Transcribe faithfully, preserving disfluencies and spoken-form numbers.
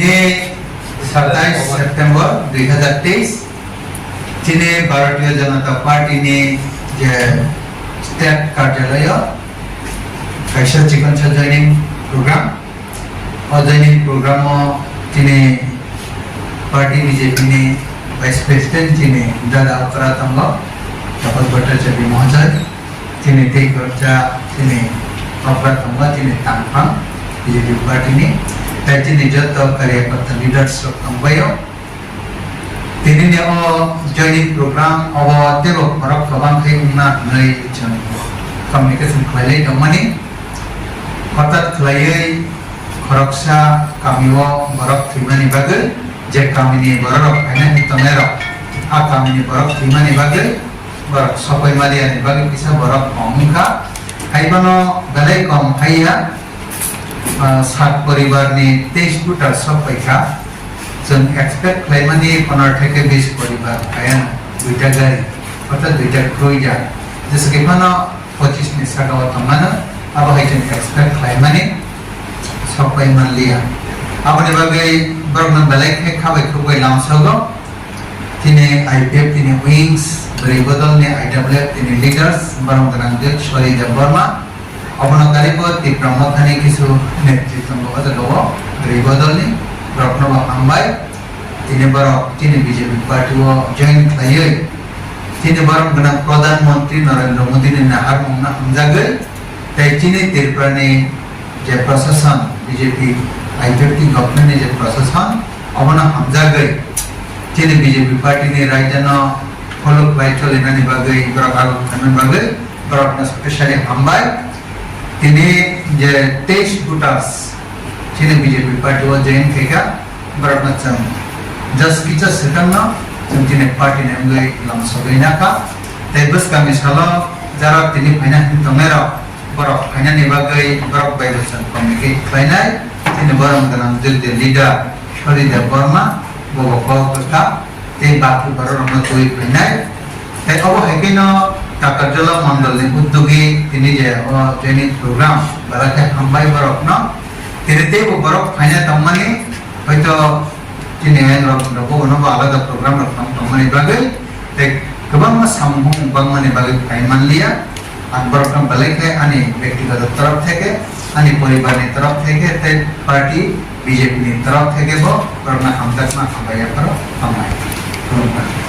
Ni satais September dui hazar teis, chini Bharatiya Janata Party ni je state karjalayo kaisa chikon sa joining program. O joining program o chini party B J P ni Vice President chini dada okra tongo, Tapak Bhattacharya Mahoday, chini tei khoroksa chini okra tongo, chini tangphang B J P party ni, tei chini joto karyakarta leaders rok tongbaio. Tini ni o joining program obo teibo borok kwbang khe wngna hwnwi chwng communication khlailai tongmani. Hothat khlaiwi khoroksa kamio borok thwimani bagwi, je kamini bororok phainani tongnairok, a kamini borok thwimani bagwi borok sokoi maliani bagwi kisa borok kong wngkha. Haiphano belai kong haiya, ah, sat poribarni teis voter sok paikha. Chwng expect khlaimani pondro theke bis poribar phaiya, duita gari, orthat duita kruija. Jesa khe phano pochis ni saka o tongmano, abo hai chwng expect khlaimani sok pai manliya. Aboni bagwi borokno belai khe khabai khukbai lamsogo. Chini I P F T ni wings, bwrwi bodolni I W F T ni leaders, borok gwnang Sorry Debbarma, obono karibo Tipra Mothani kisu netri tongo o jagao, bwrwi bodolni, borokno bo hambai. Tini borok chini B J P party o join khlaiwi, chini borok gwnang Pradhan Mantri Narendra Modi ni naharmungno hamjagwi, tei chini Tripura ni je prosason, B J P I P F T government ni je prosason, obono hamjagwi chini B J P party ni raidano follow khlai cholinani bagwi, borok abo khlaimani bagwi borokno specially hambai. Tini je teis voters chini B J P party o join khaikha, borokno chwng just kisa swkangno chwng chini party ni wngwi lamsogwi nakha. Tei bwskangni salo jara tini phaina hwn tongnairok, borok phainani bagwi borok bai bo chwng communicate khlainai. Chini borom gwnang jogja leader Sorry Debbarma, bobo kok kwkha tei baki bororokno twiwi phainai. Tei obo hai kheno Takarjala mondolni uddogi tini je o joining program belai khe hambai borokno. Tini teibo borok phaina tongmani, hoito chini ayang rok bono bo alada program rok tong tongmani bagwi tei kwbangma samung bangmani bagwi phai manliya. Ang borokno belai khe ani byaktigoto torof theke, ani poribarni torof theke tei party B J P ni torof theke bo borokno hamjakma hambai yapharo hambai. Khulumkha.